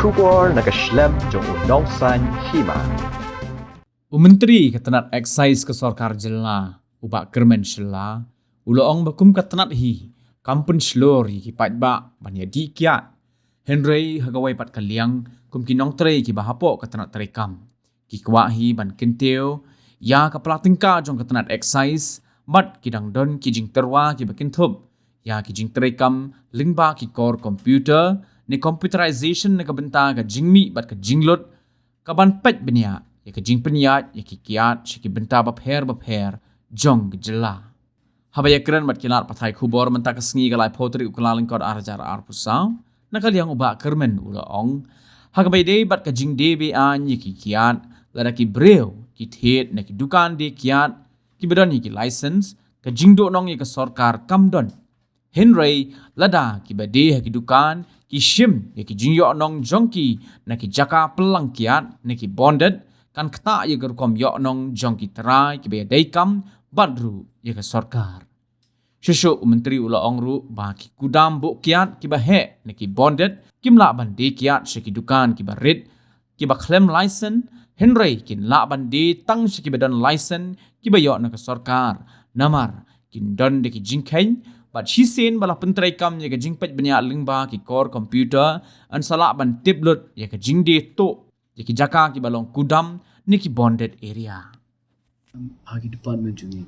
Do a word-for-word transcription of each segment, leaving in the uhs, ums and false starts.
Khubor na ka shlem jong u Nongsaiñ Hima. U Myntri ka tnat Excise ka Sorkar Jylla, u Bah Kyrmen Shylla, u la ong ba kum ka tnat hi kam pynshlur ïa ki paidbah ban ïadih kiad. Hynrei ha kawei pat ka liang, kum ki nongtrei kiba hapoh ka tnat treikam, ki kwah hi ban kyntiew ïa ka pla tyngka jong ka tnat Excise, bad ki dang don ki jingtyrwa kiba kynthup ïa ki jingtreikam lyngba ki kor computer, ne computerization, na ka bynta ka jingmih bad ka jinglut, ka ban peit bniah ïa ka jingpynïaid ïa ki kiad sha ki bynta bapher bapher jong ka jylla. Haba ïakren bad ki lad pathai khubor mynta ka sngi, ka laiphew tarik u Kyllalyngkot ar hajar arphew saw, na ka liang u Bah Kyrmen u la ong, ha kaba ïadei bad ka jingdie be-aiñ ïa ki kiad, lada ki briew ki thied na ki dukan die kiad kiba don ïa ki license, ka jingduhnong ïa ka sorkar kam don. Hynrei lada kiba die ha ki dukan ki shim ïa ki jingïohnong jong ki na ki jaka pynlang kiad, na ki bonded, kan ktah ïa ka rukom ïohnong jong ki trai kiba ïadei kam bad ruh ïa ka sorkar. Shuh shuh u Myntri u la ong ruh ba ki kudam buh kiad kiba heh na ki bonded kim lah ban die kiad sha ki dukan kiba rit, kiba khlem license, hynrei kin lah ban die tang sha kiba don license kiba ïoh na ka sorkar. Namar kin don da ki jingkheiñ, bad shisien ba la pyntreikam ïa ka jingpeit bniah lyngba ki kor computer, yn sa lah ban tip lut ïa ka jingdie tuh ïa ki jaka kiba long kudam ne ki bonded area. Ha ki department jong ngi,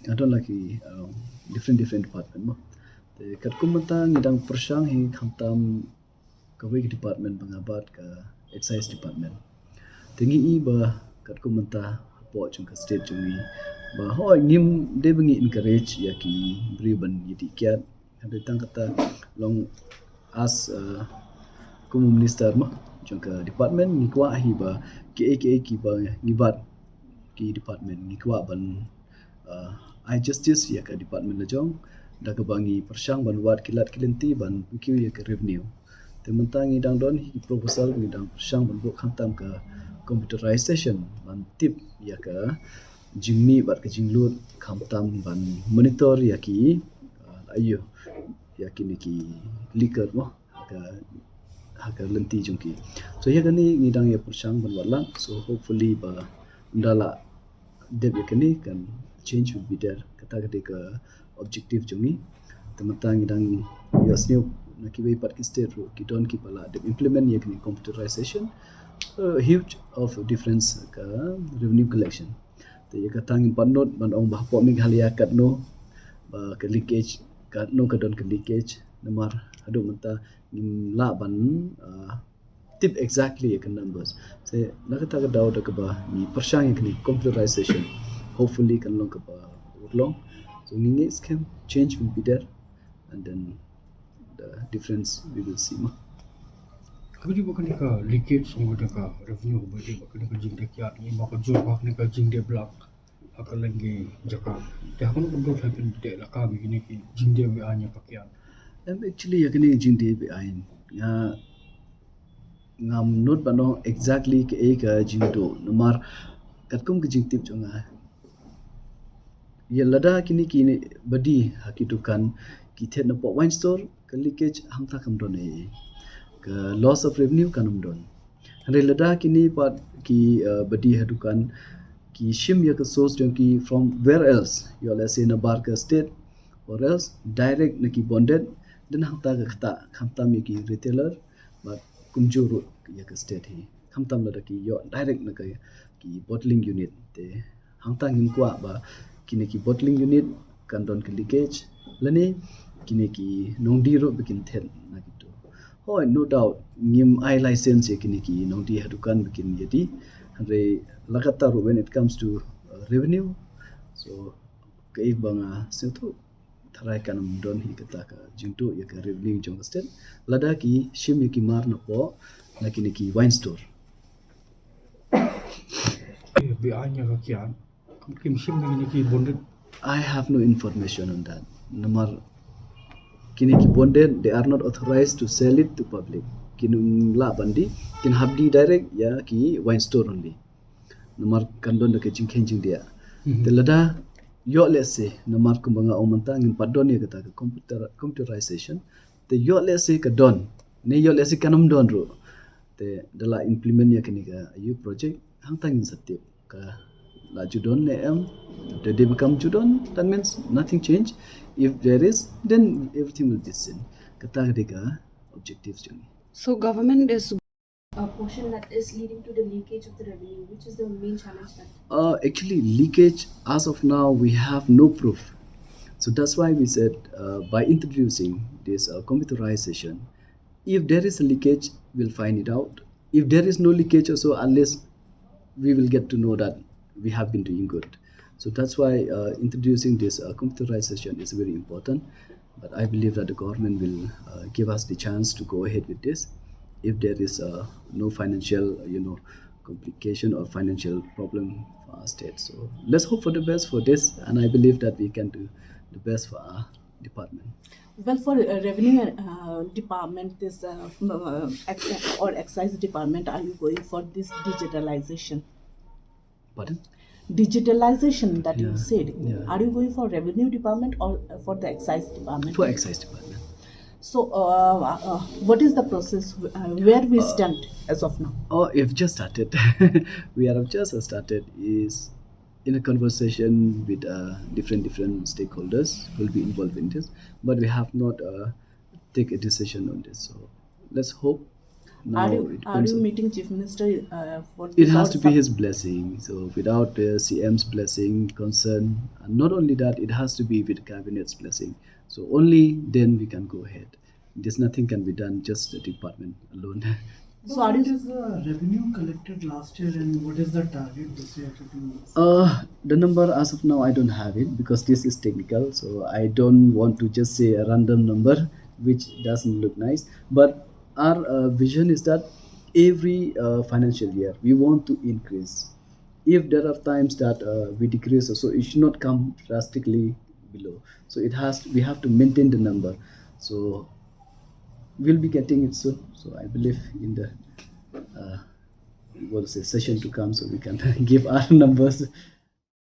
nga don la ki, um, different different department mo. Te katkum mynta ngi dang pyrshang hi khamtam kawei ka department ba nga bat, ka excise department. Te ngi i ba katkum mynta hapoh jong ka state jong ngi, ba hooid ngim dei ba ngi encourage ïa ki briew ban ïadih kiad. Hynrei tang kata long as, uh, kum u minister mo jong ka department, ngi kwah hi ba kiei kiei kiba ngi bat ki department, ngi kwah ban, uh, ai justice ïa ka department la jong, da kaba ngi pyrshang ban wad ki lad ki lynti ban pynkiew ïa ka revenue. Te mynta ngi dang don hi ki proposal, ngi dang pyrshang ban buh khamtam ka computerization ban tip ïa ka jingmih bad ka jinglut, khamtam ban monitor ïa ki, uh, ayu, ïa kine ki liquor mo, ha ka, ha ka lynti jong ki. So ïa kane ngi dang ïa pyrshang ban wad lad. So hopefully ba ynda la dep ïa kane kan change will be there. Kata ka dei ka objective jong ngi. Te mynta ngi dang ïohsngew na kiwei pat ki state ruh ki don kiba la dep implement ïa kane computerization. A huge of difference ka revenue collection. Te ïa kata ngim pat nud ban ong ba hapoh Meghalaya katno ba ka leakage, katno ka don ka leakage, namar haduh mynta ngim lah ban, ah, tip exactly ïa ka numbers. Te na kata ka daw da kaba ngi pyrshang ïa kane computerization, hopefully kan long kaba urlong. So ngi ngeit skhem change will be there, and then the difference we will see mo. Kaba ïadei bad kane ka leakage, song kane ka revenue, kaba ïadei bad kane ka jingdie kiad, ngi ba ka jur ba kane ka jingdie blank ha ka lynti jaka. Te ha kano ka por phin dei la ka ba kine ki jingdie be-aiñ ïa ka kiad? Em, actually ïa kane ka jingdie be-aiñ, nga ngam nud ban ong exactly kaei ka jingduh, namar katkum ka jingtip jong nga, ïa lada kine ki ba die ha ki dukan ki thied napoh wine store, ka leakage hangta kam don ei, ka loss of revenue kam don. Hynrei lada kine pat ki, uh, ba die ha dukan ki shim ïa ka source jong ki from where else, ïoh lehse na bar ka state, or else direct na ki bonded, then hangta ka ktah khamtam ïa ki retailer bad kumjuh ruh ïa ka state hi. Khamtam lada ki ïoh direct na ka, ki bottling unit, te hangta ngim kwah ba kine ki bottling unit kan don ka leakage, lane kine ki nongdie ruh ba kin thied na kitu. Hooid, no doubt ngim ai license ïa kine ki nongdie ha dukan ba kin ïadie. Hynrei la katta ruh when it comes to, uh, revenue, so kaei ba nga sngewthuh, tharai kan ym don hi kata ka jingduh ïa ka revenue jong ka state lada ki shim ïa ki mar napoh na kine ki wine store. Be-aiñ ïa ka kiad, kim shim na kine ki bonded? I have no information on that. Namar kine ki bonded, they are not authorized to sell it to public. Kin ym lah ban die, kin hap die direct ïa ki wine store only. Namar kan don da ka jingkheiñ jingdiah. Mhm. Te lada ïoh lehse, namar kumba nga ong mynta ngim pat don ïa kata ka computer, computerization. Te ïoh lehse ka don, ne ïoh lehse kan ym don ruh, Te da la implement ïa kane ka, ïa u project, hangta ngin sa tip ka la ju don ne em. Te dei ba kam ju don, that means nothing change. If there is, then everything will be seen. Kata ka dei ka objectives jong ngi. So government is a portion that is leading to the leakage of the revenue, which is the main challenge that Uh, actually, leakage, as of now, we have no proof. So that's why we said, uh, by introducing this, uh, computerization, if there is a leakage, we'll find it out. If there is no leakage also, at least we will get to know that we have been doing good. So that's why, uh, introducing this, uh, computerization is very important. But I believe that the government will, uh, give us the chance to go ahead with this if there is, uh, no financial, you know, complication or financial problem for our state. So let's hope for the best for this, and I believe that we can do the best for our department. Well, for, uh, revenue, uh, department, this, uh, m- uh, ex- or excise department, are you going for this digitalization? Pardon? Digitalization that you Yeah, said, yeah. Are you going for revenue department or, uh, for the excise department? For excise department. So, uh, uh, uh, what is the process? Uh, where we stand as of now? Oh, we've just started. We are just started. Is in a conversation with, uh, different different stakeholders who will be involved in this, but we have not, uh, take a decision on this. So let's hope. Now are you, it are depends you on meeting Chief Minister, uh, for it this has or to be some- his blessing. So without the C M's blessing, concern, and not only that, it has to be with the cabinet's blessing. So only then we can go ahead. There's nothing can be done just the department alone. So are you- What is the revenue collected last year and what is the target this year to do? Uh, the number as of now, I don't have it because this is technical. So I don't want to just say a random number, which doesn't look nice. But our, uh, vision is that every, uh, financial year, we want to increase. If there are times that, uh, we decrease, so it should not come drastically below. So it has, we have to maintain the number. So we'll be getting it soon. So I believe in the, uh, what to say, session to come, so we can give our numbers.